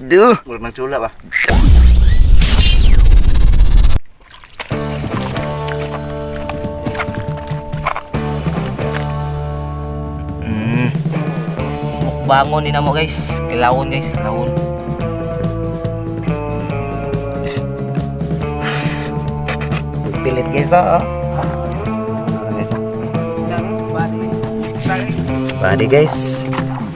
Do. Murag nagtsula ba? Mukbangon ni namo, guys. Kilawon, guys, kilawon. Pilit, guys, ah. Guys. Body, guys.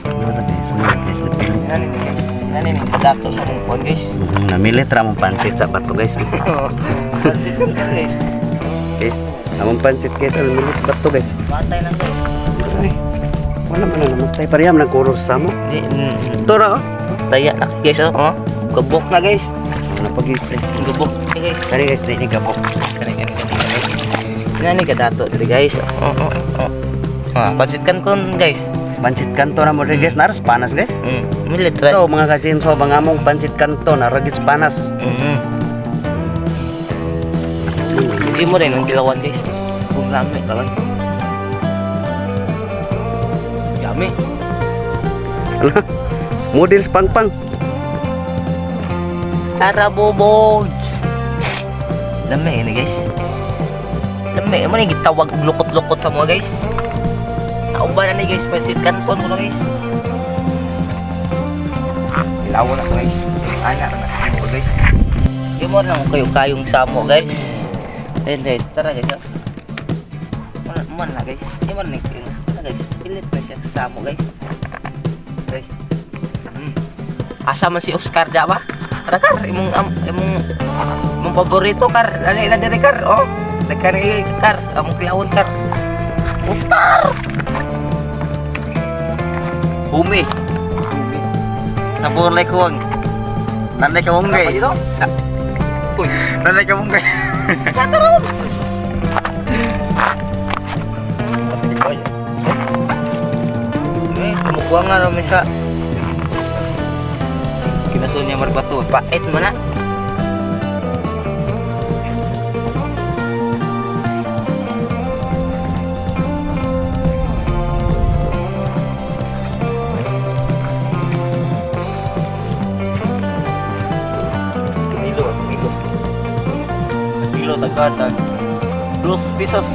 Ano na, guys? Ano na, guys? Napilit. Nani ni, guys. Nani ni kadato sa mong kuwan, guys. Namilit ra mong pansit sa bato, guys. Pansit kan ka, guys. Guys, among pansit, guys, ang namilit bato, guys. Bantay lang, guys. Ay, wala man na namatay. Pareham nang kuror sa mo. Di, Ito ra, oh. Taya na, guys, oh. Oh. Gabok na, guys. Ano pa, guys, eh. Gabok na, guys. Kani, guys, di ni gabok. Kani kani kani kani. Nani kadato diri, guys. Oh. Ah, pansit kan kon, guys. Pansit kanto na mo rin, guys. Naras panas, guys. Milit ra. So mga ka-James, so mga among pansit kanto na ragits panas. Hindi mo rin ang kilawan, guys. Kung lami ka. Yummy. Ano? Models pangpang. Tara, bobogs. Lami ini, guys. Lami mo ni gitawag og lukot-lukot sa mga, guys. Sa uban na ni, guys, pansit kanton ko na, guys. Kilawan na ko, guys. Ana na ko, guys. Di mo na kayo kayong samo, guys. Ayun, guys, tara, guys. Oh. Man, man na, guys. Di mo na kayo. Tara, guys. Pilit na siya sa samo, guys. Guys. Asa man si Oscar da ba? Tara, kar, imong imong imong paborito, kar. Dali na diri, kar. Oh. Daghan kay kar, among kilawon, kar. Oscar. Humi. Sa burlay kuwang. Nanay ka munggay. Dito? Sa Uy, Nanay ka munggay. kataron. Eh, kumukuha nga rami sa Kinasun niya marbato. pait mo na. Kilo, kilo. Kilo tagkatag. 2 pesos.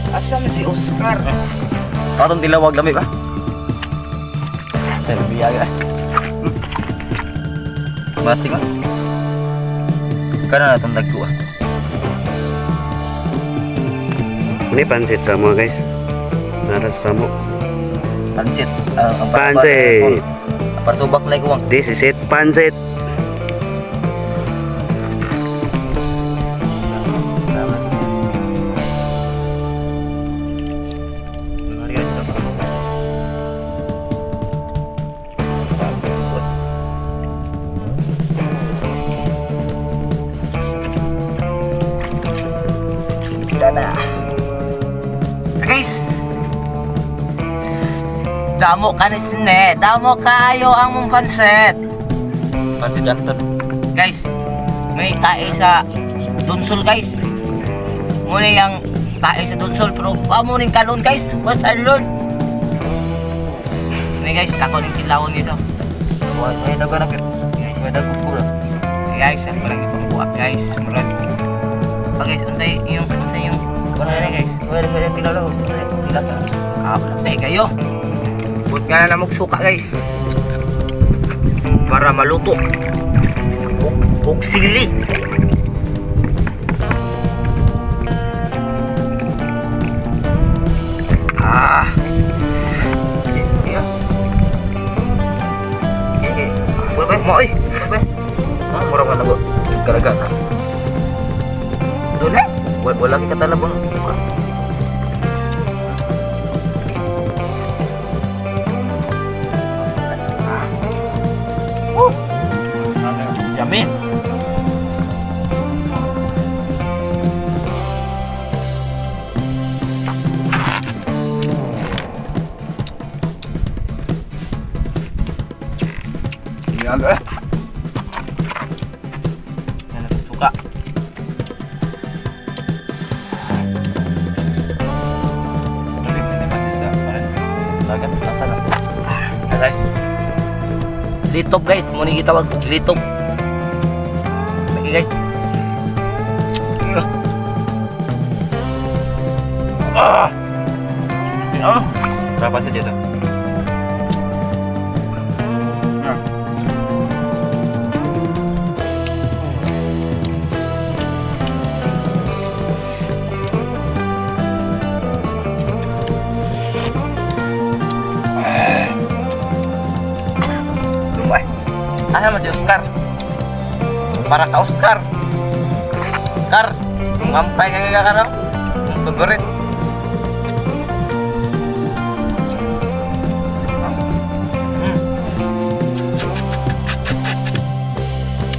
Asa man si Oscar? Atong dilawag lami ba? Biyaga. Bating ah. Kana na itong dagko ah. Ini pansit sa mo, guys. Naras sa mo. Pansit. Ah, ang Pansit. Para subak na ikuwang. This is it, pansit. Dana. Guys! Damo ka ni sine. Damo kayo ang mong pansit. Pansit Anton. Guys, may tae sa Donsol, guys. Muna yung tae sa Donsol pero pa mo ning kalon, guys. Basta alon. Ni, guys, ako ning kilawon dito. May dago na kit. Guys, May dago pura. guys, ako lang ipangbuak, guys. Murag. Pa, guys, unsay yung wala na, guys. Wala pa tilaw. Tilaw. Ah, wala pa eh, kayo. But nga na namog suka, guys. Para maluto. Og sili. Ah. Iya. Okay. Wala ba? Mo oy. Wala ba? Ah, mura man nago. Garaga. Dole. Wala wala kay katalabang. Yummy. Biyaga eh. Yan ang suka. Dagat nasa na. Guys. Litop, guys, mo ni gitawag og litop. Okay, guys. Ah! Ah! Berapa saja tuh? Nah. Lumay. Asa man si Oscar? Para ka, Oscar. Kar, ngampay ka ka ka. Ang favorite.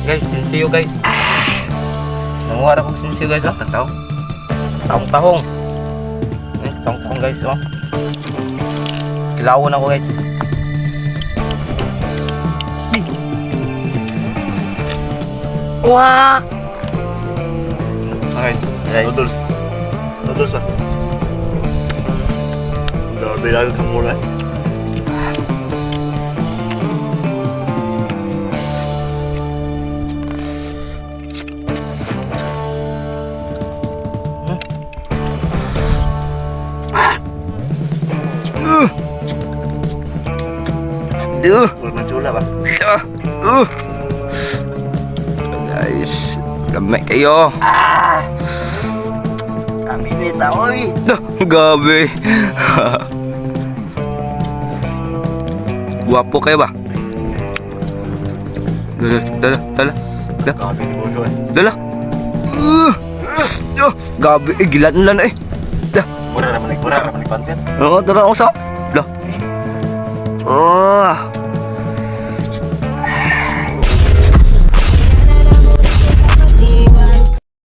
Guys, sinsyo, guys. Nanguha ko sinsyo, guys, oh. Tataw. Tahong tahong. Eh, tahong tahong, guys, oh. Kilawon ako, guys. Ay. Wah! Guys, Guys. noodles. Noodles ba? Grabe lang kamura. Duh. Wala man ba? Ah, Guys, lamay kayo. Ah! Kami ni taoy. Dah, gabi. Guwapo kayo ba? Dala, dala, dala. Dala, Grabe ni Bojo eh. dala. Gabi, eh, gilan lang eh. Dah. Mura naman, mura naman ni pansit. Oo, tara ako sa. Dah. Oh.